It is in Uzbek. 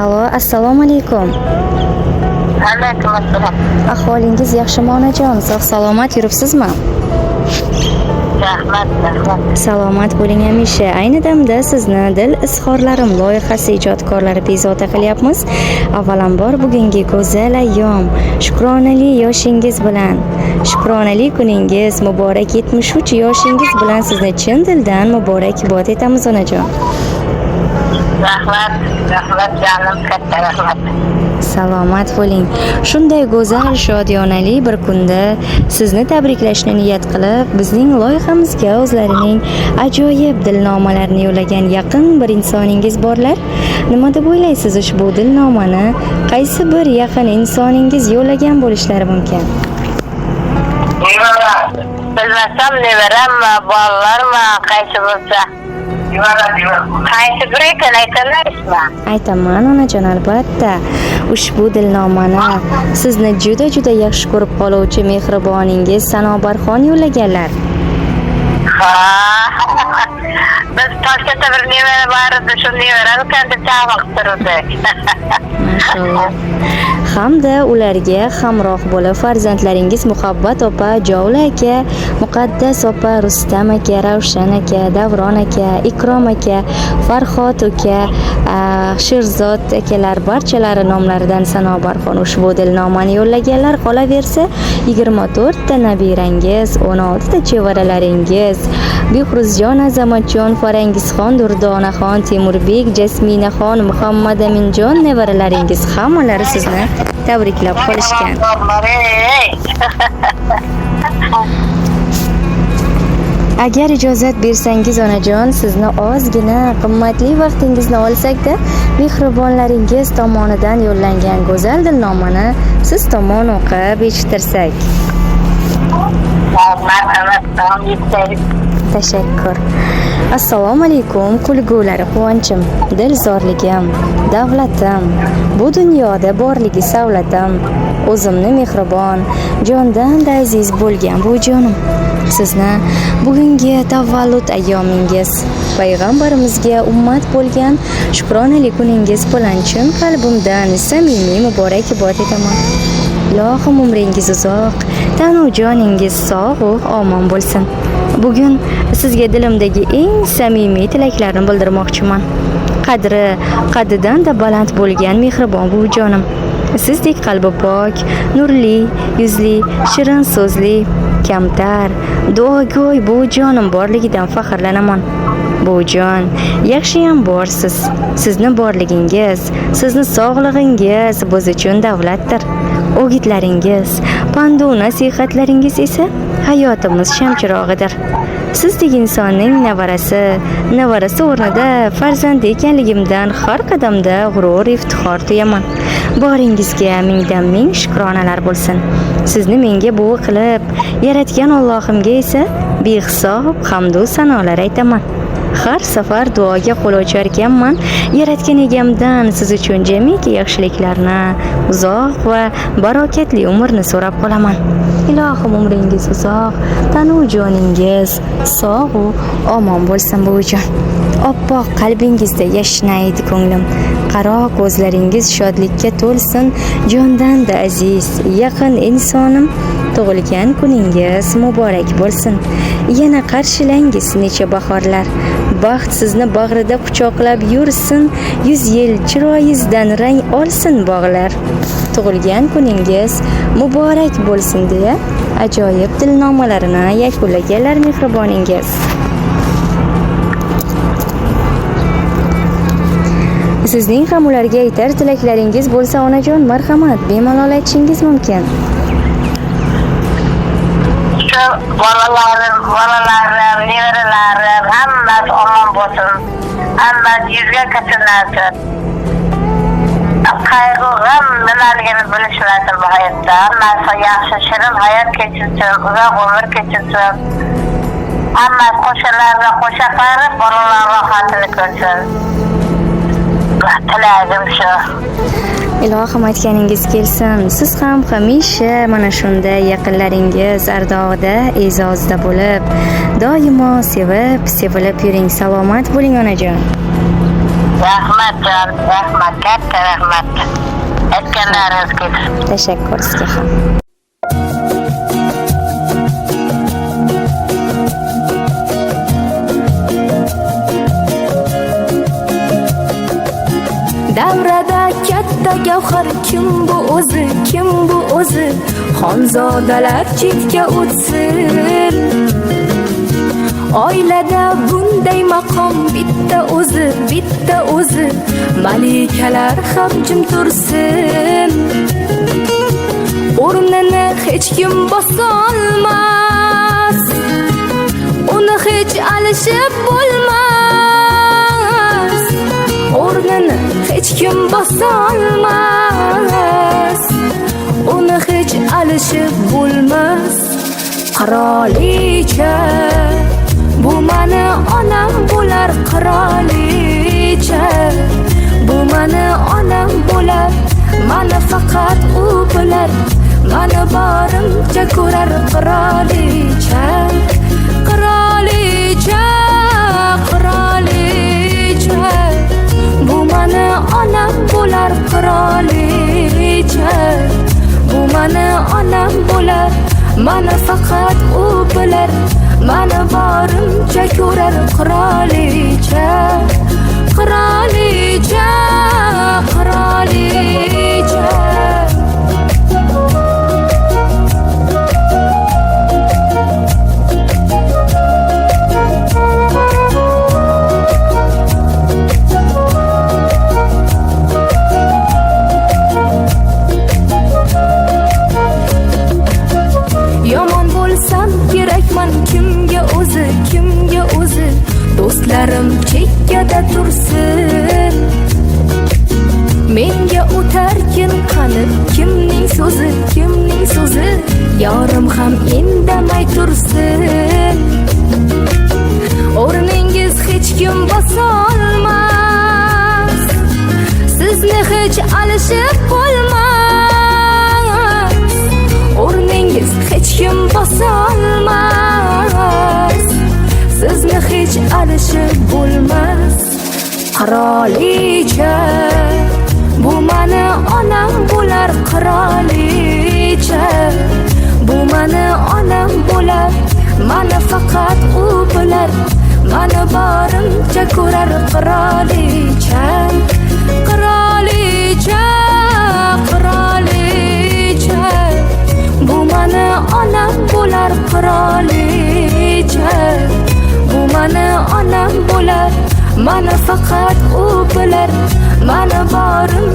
Alo, assalomu alaykum. Alaykum assalom. Ahvolingiz yaxshimi, onajon? Sog' salomat yuribsizmi? Rahmat, rahmat. Salomat bo'ling hamisha. Ayni damda sizni Dil izhorlarim loyihasi ijodkorlari bezovta qilyapmiz. Avvalambor bugungi go'zal ayyom, shukronali yoshingiz bilan, shukronali kuningiz muborak 73 yoshingiz bilan sizni chin dildan muborakbod etamiz, onajon. Rahmat, rahmat jonim, katta rahmat. Salomat bo'ling. Shunday go'zal, shodiyonali bir kunda sizni tabriklashni niyat qilib, bizning loyihamizga o'zlarining ajoyib dilnomalarini yo'llagan yaqin bir insoningiz borlar. Nima deb o'ylaysiz, ushbu dilnomani qaysi bir yaqin insoningiz yo'llagan bo'lishlari mumkin? Bilmasam nevarammi, bolalarmi, qaysi bo'lsa. Qaysi biri ekan aytolaysizmi? Aytaman, onajon, albatta. Ushbu dilnomani sizni juda-juda yaxshi ko'rib qoluvchi mehriboningiz Sanobarxon yo'llaganlar. Ha. Biz Toshkentda bir nevara bor edi, shu nevaram ekan deb chaqib turdik. Mashalloh. Hamda ularga hamroh bo'lib farzandlaringiz Muhabbat opa, Jovla aka, Muqaddas opa, Rustam aka, Ravshan aka, Davron aka, Ikrom aka, Farhod aka, Sherzod akalar barchalari nomlaridan Sanobarxon ushbu dilnomani yo'llaganlar. Qolaversa 24 ta nabirangiz, 16 ta chevaralaringiz, Behruzjon, Azamatjon, Farangizxon, Durdonaxon, Temurbek, Jasminaxon, Muhammad Aminjon nevaralaringiz hammalari sizni tabriklab qolishgan. Agar ijozat bersangiz, onajon, sizni ozgina qimmatli vaqtingizni olsak-da, mehribonlaringiz tomonidan yo'llangan go'zal dilnomani siz tomon o'qib eshittirsak. Tashakkur. Assalomu alaykum, kulgulari quvonchim, dilzorligim, davlatim, bu dunyoda borligi savlatim, o'zimni mehribon, jondan-da aziz bo'lgan bu jonim. Sizni bugungi tavallud ayyomingiz, payg'ambarimizga ummat bo'lgan shukronali kuningiz bilan chin qalbimdan samimiy muborakbod etaman. Ilohim umringiz uzoq, tanu joningiz sog' u omon bo'lsin. Bugun sizga dilimdagi eng samimiy tilaklarni bildirmoqchiman. Qadri qaddidan-da baland bo'lgan mehribon buvijonim, sizdek qalbi pok, nurli, yuzli, shirin so'zli, kamtar, duogo'y buvijonim borligidan faxrlanaman. Buvijon, yaxshiyam borsiz. Sizni borligingiz, sizni sog'lig'ingiz biz uchun davlatdir. O'gitlaringiz, pandu nasihatlaringiz esa hayotimiz shamchirog'idir. Sizdek insonning nevarasi o'rnida farzandi ekanligimdan har qadamda g'urur, iftixor tuyaman. Boringizga mingdan ming shukronalar bo'lsin. Sizni menga buvi qilib yaratgan Allohimga esa behisob hamdu sanolar aytaman. Har safar duoga qo'l ocharkanman, yaratgan egamdan siz uchun jamiki yaxshiliklarni, uzoq va barokatli umrni so'rab qolaman. Ilohim umringiz uzoq, tanu joningiz sog' u omon bo'lsin buvijon. Oppoq qalbingizda yashnaydi ko'nglim. Qaro ko'zlaringiz shodlikka to'lsin, jondan-da aziz, yaqin insonim, tug'ilgan kuningiz muborak bo'lsin. Yana qarshilangiz necha bahorlar. Baxt sizni bag'rida quchoqlab yursin, 100 yil chiroyingizdan rang olsin bog'lar. Tug'ilgan kuningiz muborak bo'lsin deya ajoyib dilnomalarini yakunlaganlar mehriboningiz. Sizning ham ularga aytar tilaklaringiz bo'lsa, onajon, marhamat, bemalol aytishingiz mumkin. Shu bolalarim, nevaralarim hammasi omon bo'lsin. Hammasi yuzga kirsinlar. Qayg'u, g'am nimaligini bilishmasin bu hayotda. Hammasi yaxshi, shirin hayot kechirsin, uzoq umr kechirsin. Hammasi qo'shalarga qo'sha qarib, bolalar rohatini ko'rsin. Tilagim shu. Ilohim aytganingiz kelsin. Siz ham hamisha mana shunday yaqinlaringiz ardog'ida, e'zozida bo'lib, doimo sevib, sevilib yuring. Salomat bo'ling, onajon. Rahmat jon, rahmat, katta rahmat. Aytganlaringiz kelsin. Tashakkur sizga ham. Davrada katta gavhar kim bu o'zi, kim bu o'zi? Xonzodalar chetga o'tsin. Oilada bunday maqom bitta o'zi, bitta o'zi. Malikalar ham jim tursin. O'rnini hech kim bosolmas, uni hech alishib bo'lmas. O'rnini hech kim bosolmas, uni hech alishib bo'lmas. Qirolicha, bu mani onam bo'lar. Qirolicha, bu mani onam bo'lar. Mani faqat u bilar, mani borimcha ko'rar. Qirolicha, qirolicha, qirolicha, bu mani onam bo'lar. Qirolicha, bu mani onam bo'lar. Mani faqat u bilar, mani borimcha ko'rar. Qirolicha, qirolicha, qirolicha. Yomon bo'lsam kerakman kimga o'zi, kimga o'zi? Do'stlarim chekkada tursin. Menga o'tarkin qani kimning so'zi, kimning so'zi? Yorim ham indamay tursin. O'rningiz hech kim bosolmas, sizni hech alishib bo'lmas. O'rningiz hech kim bosolmas, sizni hech alishib bo'lmas. Qirolicha, bu mani onam bo'lar. Qirolicha, bu mani onam bo'lar. Mani faqat u bilar, mani borimcha ko'rar. Qirolicha, qirolicha, qirolicha, bu mani onam bo'lar. Qirolicha, bu mani onam bo'lar. Mani faqat u bilar, mani borim